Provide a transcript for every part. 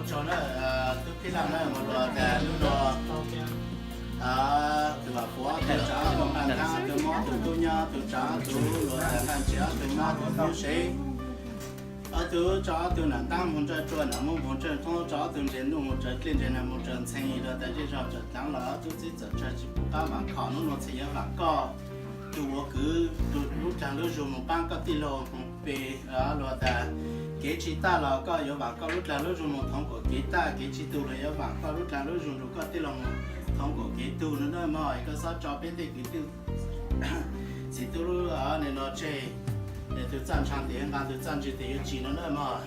Tub Phib Laj na, mas luag tas hnub no tus Vam Puav tus tsav tus nqaj nthab tus mob tus tub nyab tus tsav tus luag tas nqaj ntses ob tug mob tus tub sev, ob tug tso ob tug nam ntab mus ntsawj tsua nam muab mus ntsawj thoob, tso ob tug ntses nuj mus tsaws dlej ntses nas mus tsaws ntxhee, luag tas zej zog tawm dlaav los ob tug txib txawm tsawg tsis pum qab vam khom, hnub no txhais yuav vam koj tus ua kwv lub dlaag lub zug mus paab koj tij laug mus pe, luag tas kev tsis tag los koj yuav vam koj lub dlaag lub zug mus thoov kaum kev tag, kev tsis tug los yuav vam koj lub dlaag lub zug nrug koj tij laug mus thoov kaum kev tug no na mog. Koj xob tso peb tej kwv tij txiv tub lub nim no tseg, tus txaj ntshaa tes nqaa, tus txaj ntsig tes yuav tsim no na mog.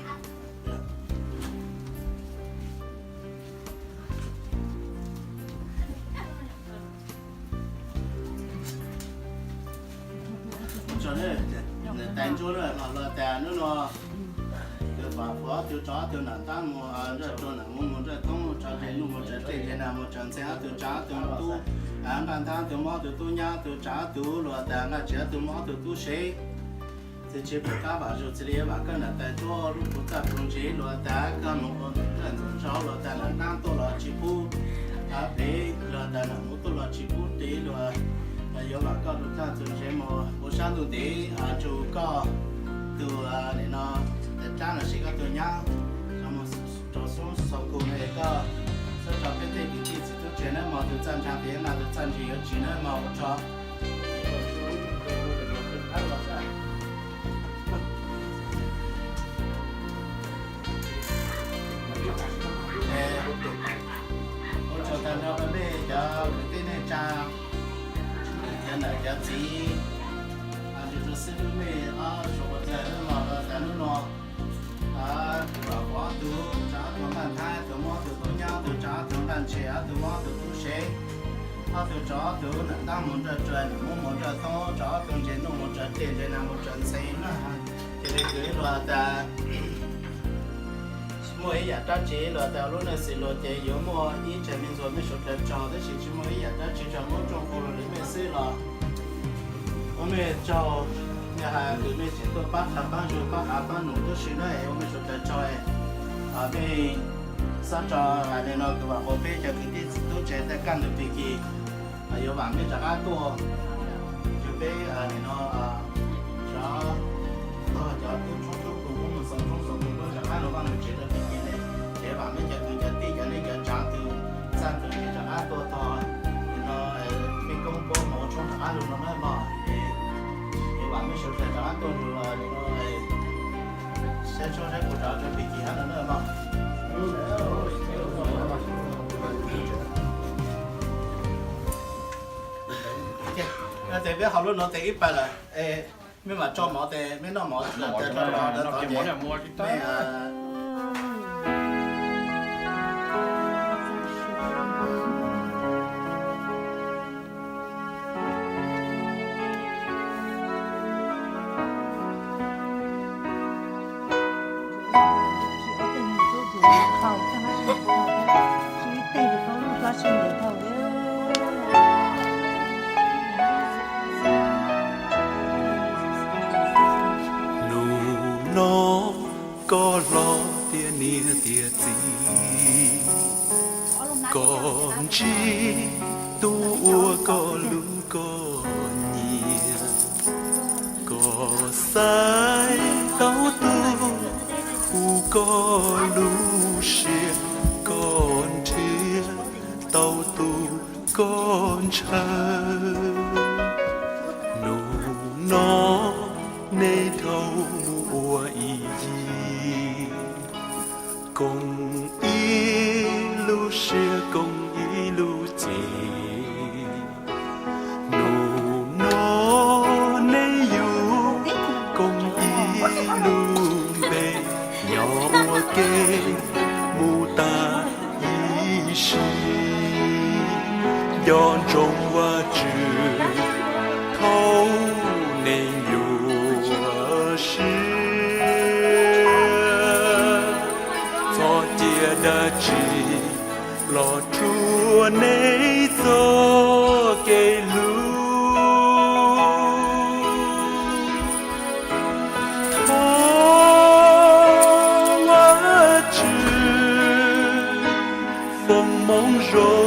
Tais ntsuab na, los tas hnub no tus Vam Puav tus tso ob tug nam ntab mus ntsawj tsua nam muab mus ntsawj thoob, tso ntses nuj mus tsaws dlej ntses nas mus tsaws ntxhee, ob tug tsav ob tug tub nqaj nthab, tus mob tus tub nyab, tus tsav ob tug luag tas nqaj ntses ob tug mob ob tug tub sev. Txhais tsis pum qab vam zug txhais li yuav vam koj nam tais tuaj lub puv txaj puv ntsis, luag tas koj mus ua ntsaj ntxuav ntsaug, luag tas nam ntab tuaj los tsis pub plev, luag tas nam muv tuaj los tsis pub tiv, luag yuav vam koj tus txaj tus ntses mus ua sab ntuj ntiv nrug koj tus nim no tais dlaab los sis koj tus nyab rau xub xaus kug no es koj xob tso peb tej kwv tij txiv tub tseg nawb mog, tus txaj ntshaa tes nqaa, tus txaj ntsig yuav tsim nawb mog, ua tsaug. Ua tsaug tag nrho rau nej cov kwv tij neej tsa, cov nam cov txiv, nrug rau xib hwb mej ob suav ua txag hnub no, tas hnub no tus Vam Puav tus tsav ob tug nqaj nthab, tus mob tus tub nyab, tus tsav ob tug nqaj ntses, ob tug mob tus tub sev, ob tug tso ob tug nam ntab mus ntsawj tsua nam muab mus ntsawj thoob, tso ob tug ntses nuj mus tsaws dlej ntses nas mus tsaws ntxhee na. Ces li kwv luag tas muaj ib yaam dlaab tsi luag tas lub neej xws luag ces yuav muaj ib tsaam me ntxuag mej suav dlawg tsaug, tab sis tsis muaj ib yaam dlaab tsi tsuas muab tsooj qub lug li mej xwb los ua mej tsaug. Yog has kws mej tseem tuaj paab qha paab zug paab qav paab num tuab si na es ua mej suav dlawg tsaug. Mej xob tso li no kws vaam qhuas peb cov kwv tij txiv tub tseg tej kaj ntug pig kis, yuav vaam mej rov qab tuaj, yug peb nim no cov tog cov tub tshoob tshoob kug muab mus xov tshoob xov kug muab rov qab lug vaaj lug tsev rau pig kis ne, ces vaam mej cov kwv cov tij cov neej cov tsav tug txaj tug ntse rov qab tuaj tog nim no peb koob puab mus ua tshoob rov qab lug no na mog. Ces yuav vaam mej suav dlawg rov qab tuaj lug nim no saib tshoob saib kug rov rau pig kis hab no na mog. Tes peb haus lub nuav tes ib pawg lawm, mej mam tso mov tes mej noj mov tag tod. Nub no koj hlob tiag niam tiag txiv, koj ntsib tug uas koj hlub koj nyiam, koj xaiv tau tug hu koj lub siab, koj nrhiav tau tug koj ntshaw. Nub no nej dhau mus ua ib yig, koom ib lub siab koom ib lub ceg. Nub no nej yug koom ib lub npe, nyob ua ke mus tas ib sim. Nco ntsoov Vajtswv thaum nej yuav sib, txhob cia dab tsi los rhuav nej txoj kev hlub. Thov Vajtswv Foom hmoov zoo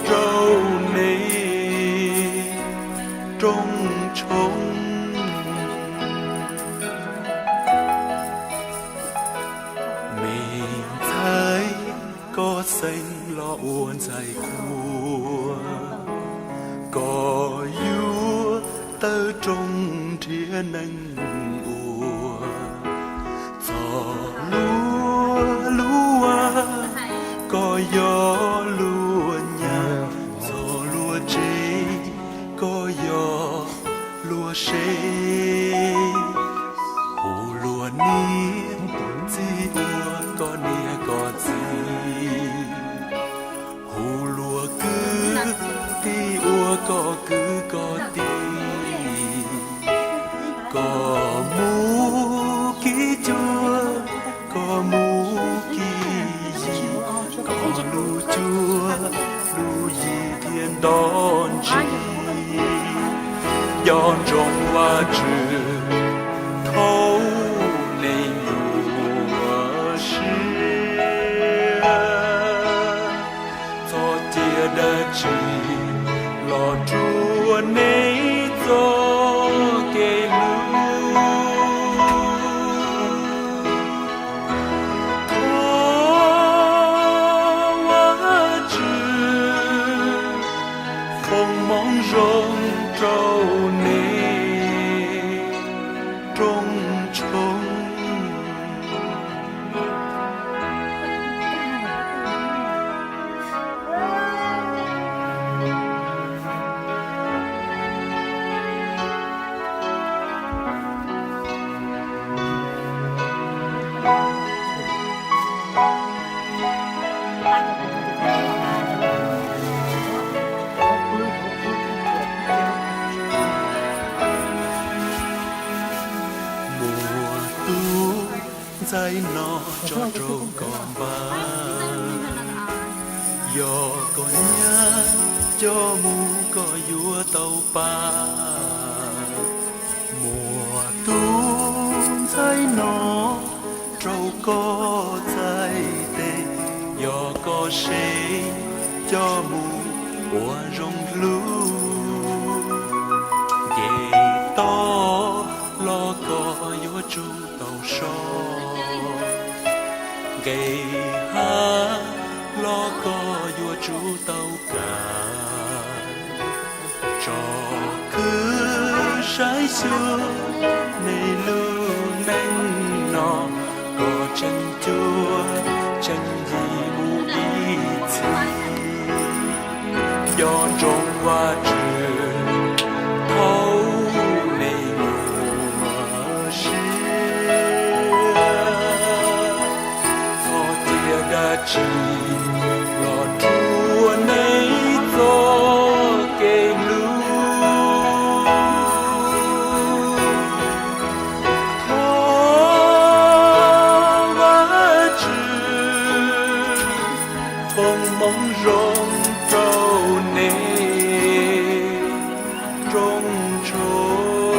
rau nej rooj tshoob. Me ntxhais, koj xeeb los ua ntxhais qhua, koj yuav tawm rooj nrhiav neeg ua. Txog luag lub vaj, koj yog luag nyab, txog luag tsev, koj yog luag sev. Hu luag niam txiv ua koj niam koj txiv, hu luag kwv tij ua koj kwv koj tij. Koj mus kib cuab, koj mus kib yig, koj lub cuab lub yig thiaj nto ntsis. Nco ntsoov Vajtswv thaum nej nyuaj siab, txhob cia dab tsi los rhuav nej txoj kev hlub. Thov Vajtswv foom hmoov zoo rau nej rooj tshoob. Muaj tus ntxhais no tso rau koj npaj, yog koj nyab coj mus koj yuav tau pab. Muaj tus ntxhais no rau koj txhais tes, yog koj sev coj mus ua zoo hlub. Nce toj los koj yuav tsum tau so, nqes hav los koj yuav tsum tau kam. Tso kwv saib xyuas nej lub neej no, koj tseem cuab tseem yig mus ib txhis. Nco ntsoov Vajtswv thaum nej nyuaj siab, txhob cia dab tsi los rhuav nej txoj kev hlub. Thov Vajtswv foom hmoov zoo rau nej rooj tshoob.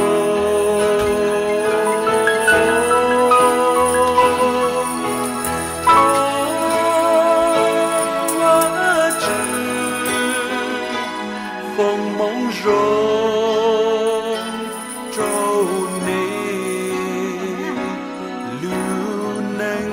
Thov Vajtswv foom hmoov zoo rau nej lub neej.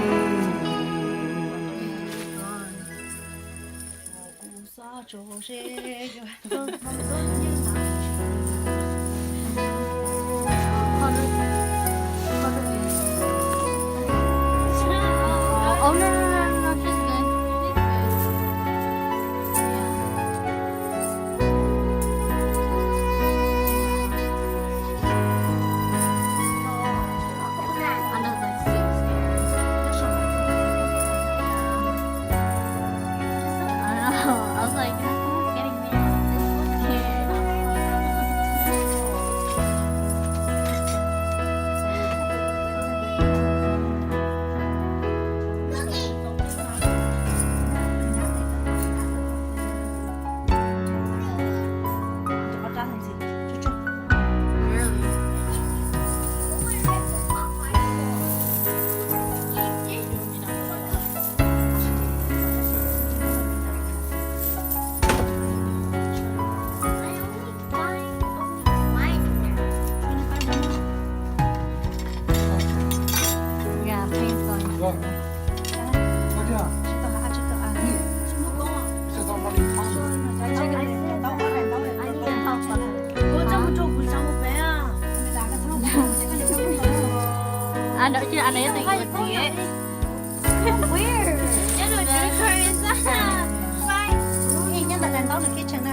Nyob ntawm daim ntaub nws kitchen na,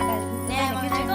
daim kitchen.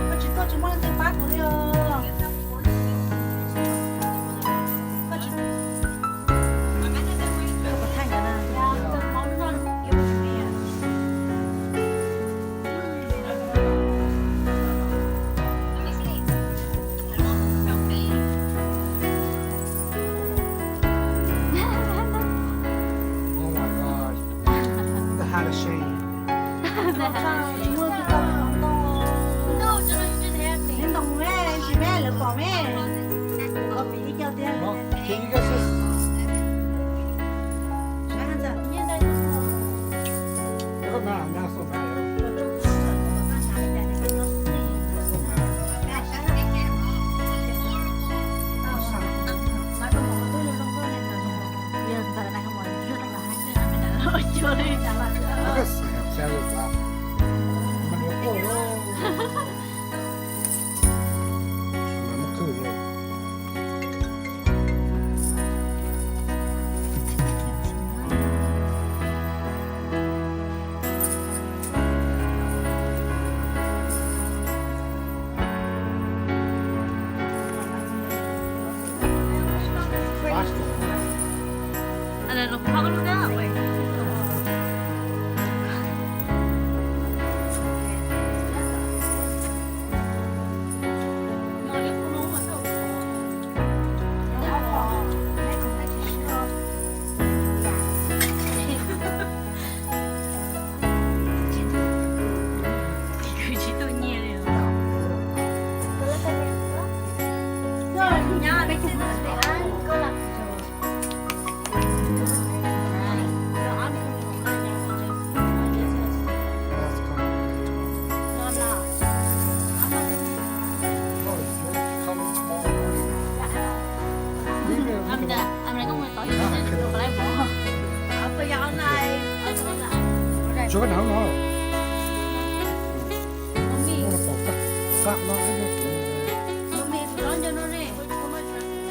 Koj tsis tuaj tsis muaj leej twg pab kuv li os. Koj tsis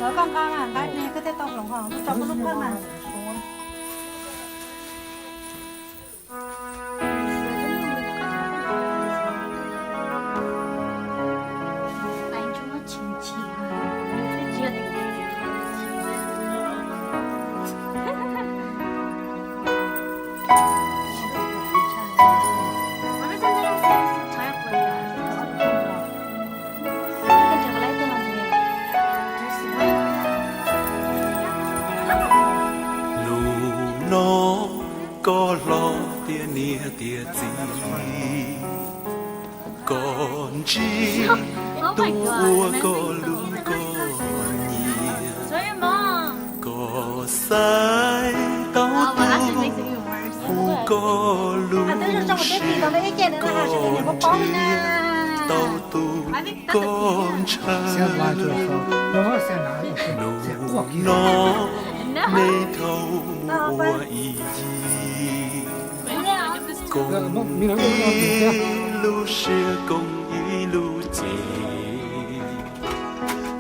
Thov koj nqa mas nqa ne koj thiaj tau hloov ho, tso koj lub phawj mas. Hnub no koj hlob tiag niam tiag txiv, koj ntsib tus uas koj hlub koj nyiam, koj xaiv tau tus hu koj lub siab, koj nrhiav tau tus koj ntshaw. Hnub no nej dhau mus ua ib yig, koom ib lub siab koom ib lub cev.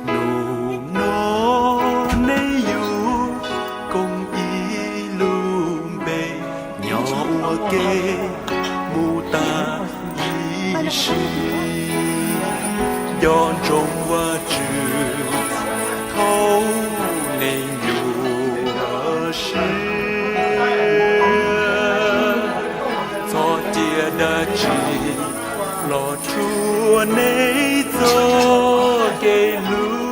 Hnub no nej yuav koom ib lub npe, nyob ua ke mus tas ib sim. Nco ntsoov Vajtswv thaum nej nyuaj siab, txhob cia dab tsi los rhuav nej txoj kev hlub.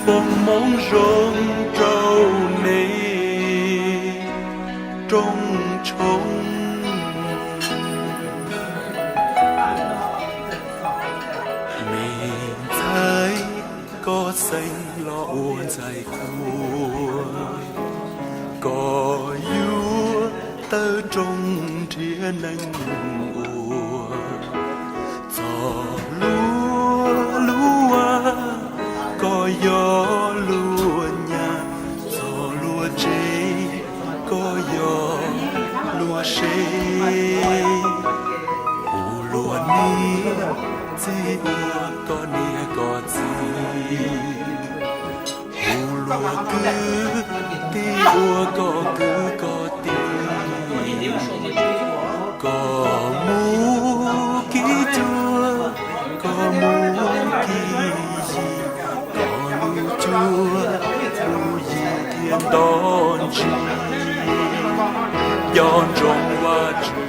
Foom hmoov zoo rau nej rooj tshoob. Me ntxhais, koj xeeb los ua ntxhais qhua, koj yuav tawm rooj nrhiav neeg ua. Txog luag lub vaj, koj yog luag nyab, txog luag tsev, koj yog luag sev. Hu luag niam txiv ua koj niam koj txiv, hu luag kwv tij ua koj kwv koj tij. Koj mus kib cuab, koj mus kib yig, koj lub cuab lub yig thiaj nto ntsis nco ntsoov Vajtswv.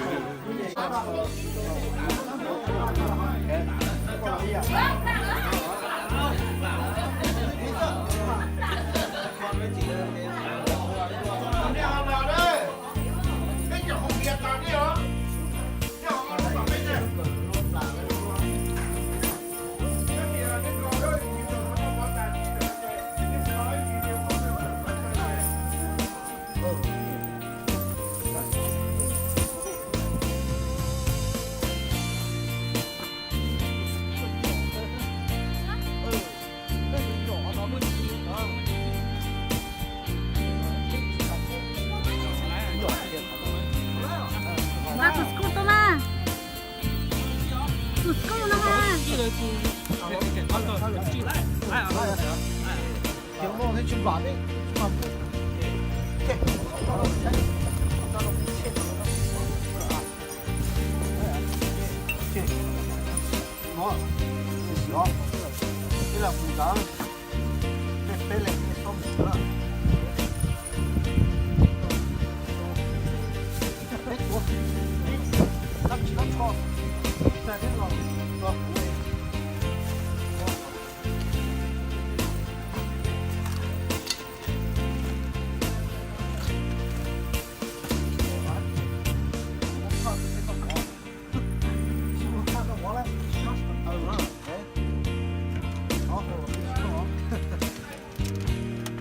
Nqa tus skuj tuaj mas. Tus skuj no mas.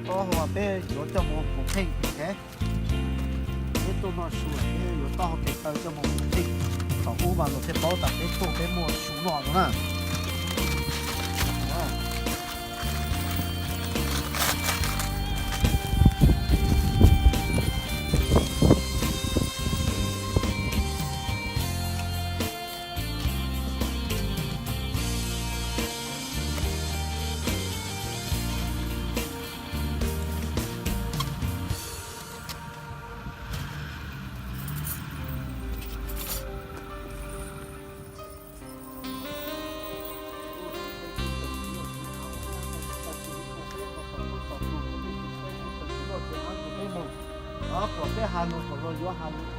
Taub hau peb yuav coj mus pheej, peb tuaj noj su peb yuav taub hau tes taw coj mus pheej, thaum ub mas luag thiaj paub tas peb tuaj peb muaj su noj no na. Kom peb has lus kom luag yuav has lus.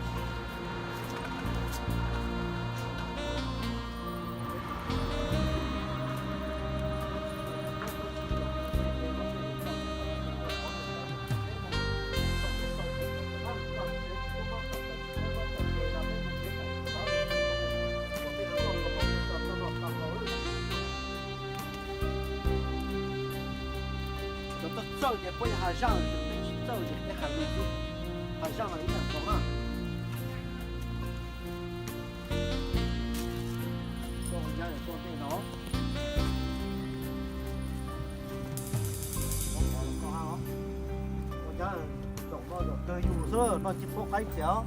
Cov txawj ces puab yog has zaaj, tsis txawj ces peb has lus xwb. Has zaaj los ib yam nkaus na. Ua nyab zaum no zaum kawg yus xwb, noj tsis paub qaib txias os.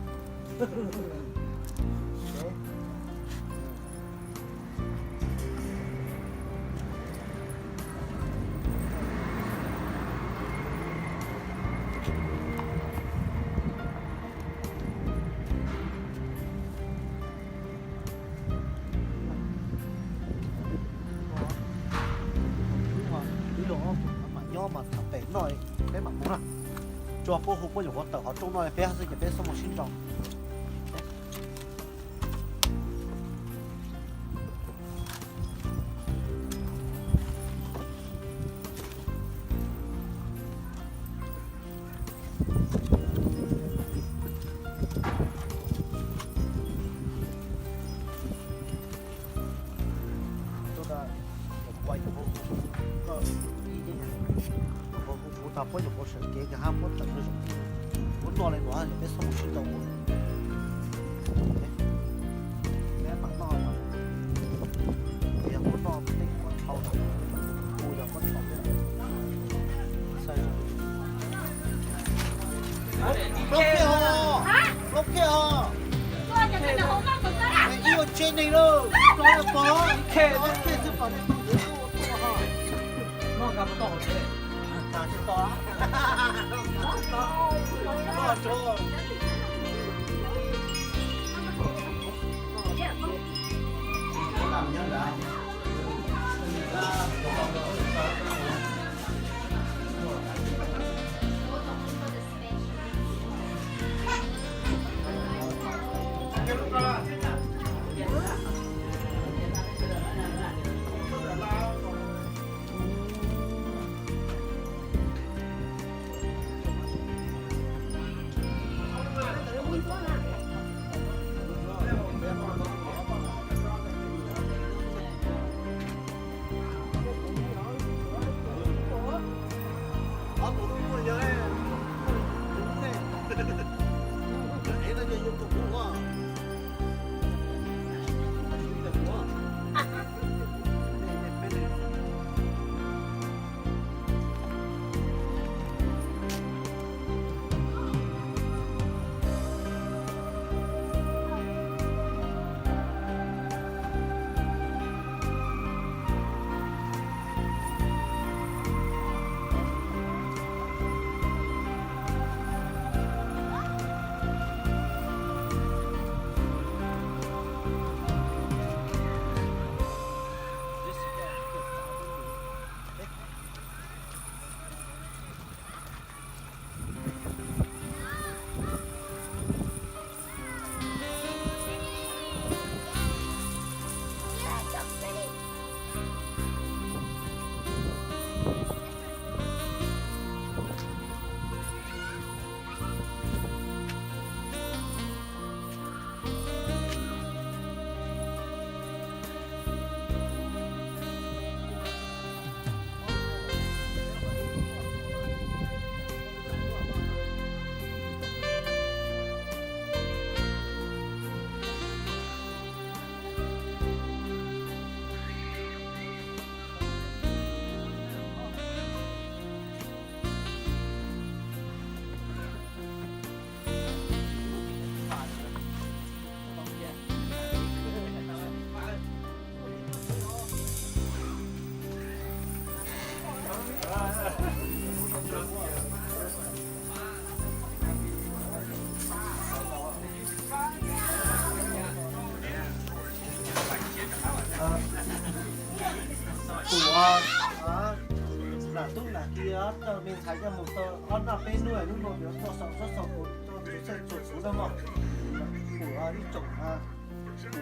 Nyob mas tham pem noj, peb mam mus na. Tsuas puab hu puab nyuam qhuav tawm qhov rooj no peb xwb ces peb xub mus sib nraus. Puab nyuam qhuav sawv kev kag hab puab tawm lub zoo. Puab noj le nuav peb txhob mus sib nrau ua. Peb mam noj, yog puab noj tej puab tshau, kuv yog puab tshau. Plaub kiag os, plaub kiag os. Ib ua tsheb neeg lauj, plaub kiag xwb pom nej pom. Kuv, nam tub nam kiv coj me ntxhais coj mus tau ob naj peb hnub, hnub no yuav tuaj xaus txhua xaus kuv, tuaj txhua txhua txhuv na mog. Kuv ib tsoom nam txiv,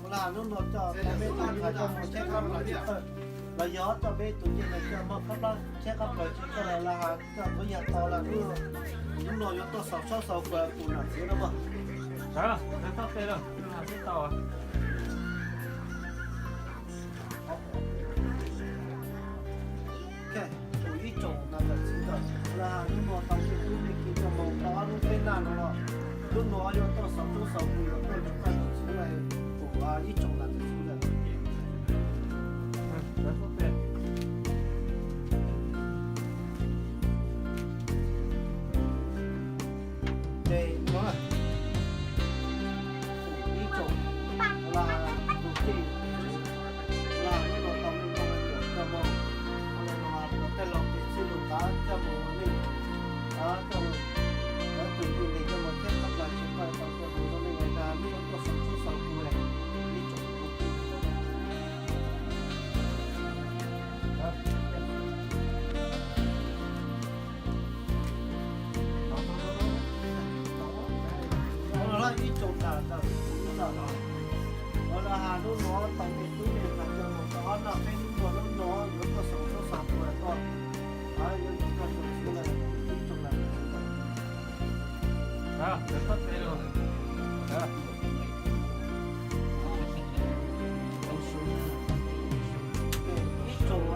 ua li hnub no coj peb tub ntxhais coj mus tsheb qab plaws tsheb qab plaws, los yog coj peb tus ncej no coj muab qab plaws tsheb qab plaws tsheb qab plaws los coj tuav yag tau los hnub no yuav tuaj xaus txhua xaus kuv, kuv nam txiv no mog. Kuv ib tsoom nam txiv ntawm, ua li hnub no tau tej tub me kiv coj mus tau ob hnub peb naj no los, hnub no yuav tuaj xaus txhua xaus kuv, yuav tuaj ntsuag koj tus txiv lawm, kuv ib tsoom nam txiv ntawm. Ces no, kuv ib tsoom, ua li tus tij, ua li hnub no tau me nyuam coj mus, ua li no los tej laus kev txwj lus kav coj mus ua neej, coj mus, cov tug tij neeg coj mus tsheb qab plaws tsheb qab plaws coj mus ua neej, ua li hnub no tuaj xaus txhua xaus kuv, ib tsoom ib tsoom nam txiv ntawm, ua li hnub no tau tej tub me ntxhais coj mus tau ob naj peb hnub no, hnub no yuav tuaj xaus txhua xaus kuv, yuav mus txog tsoom txiv lawm, ib tsoom nam txiv ntawm. Ib tsoom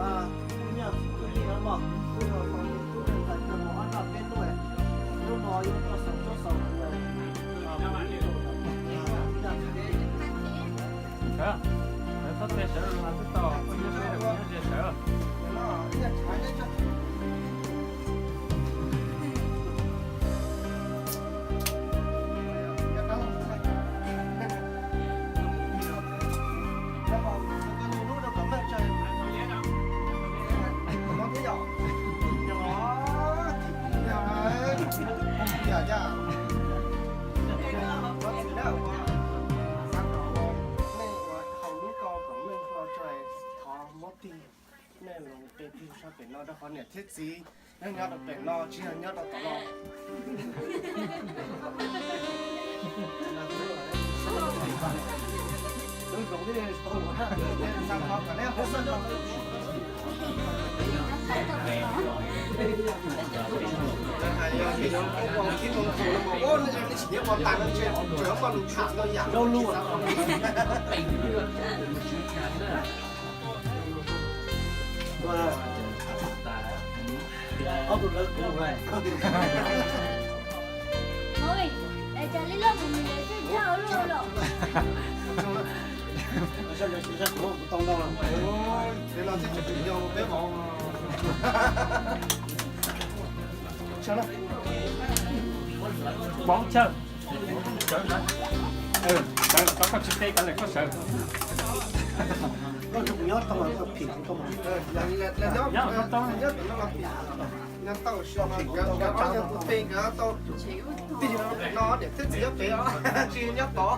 kuj nyaj txiv kuj yig mog, kuj yog tau tub neeg ntxhais tau mus ob noj peb hnub, hnub no yuav tuaj xaus tsob xaus kuv. Sawv, sawv txhob txeg, sawv los twb tau, koj nyob seb los nyob ze sawv. Thov muab tig nej los qe tig sab pem no rau qhov niam thiab txiv nyob rau pem no tsis yog nyob rau tom no. Ob tug lawv kuv. Vauv chaw. Sawv, sawv, tau koj tsis teb kav liam koj sawv. Nyob tau, nyob tau. Niam thiab txiv nyob pem, tsis nyob tod.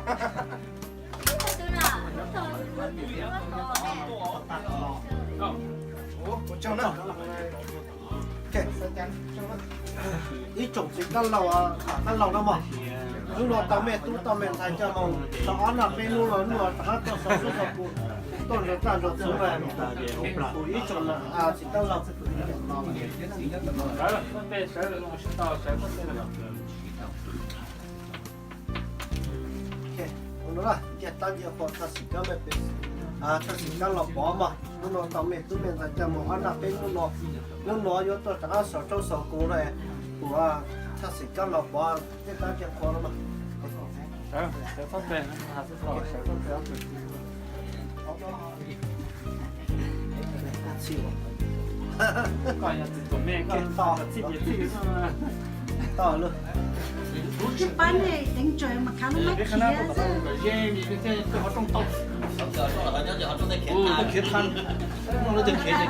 Ib tsoom txiv dab laug, dab laug no mog, hnub no tau mej tub tau me ntxhais coj mus tau ob noj peb hnub no, hnub no rov qab tuaj xaus tsob xaus kuv, tuaj ntsuas txaj ntsuas txhuv na, kuv ib tsoom txiv dab laug. Ua no, nce tab nce qhuas txhaj xim kab, txhaj xim kab los pov mog. Hnub no tau mej tub me ntxhais coj mus ob noj peb hnub no, hnub no yuav tuaj rov qab xaus tsob xaus kuv na, kuv txhaj xim kab los pov nce tab nce qhuas no. Kuv tsis pab nej deev tsawg mas khav no mas khiav xwb. Khiav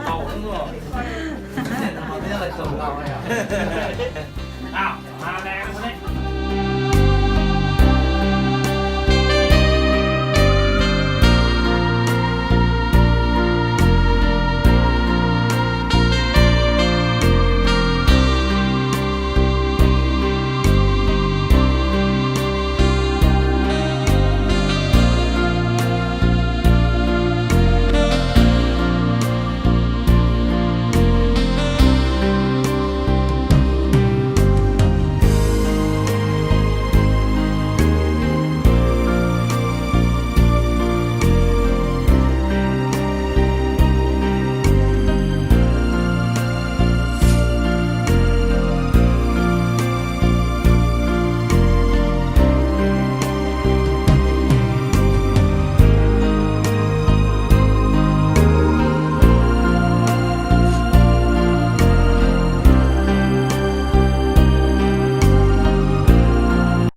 tau, khiav tau, khiav tau.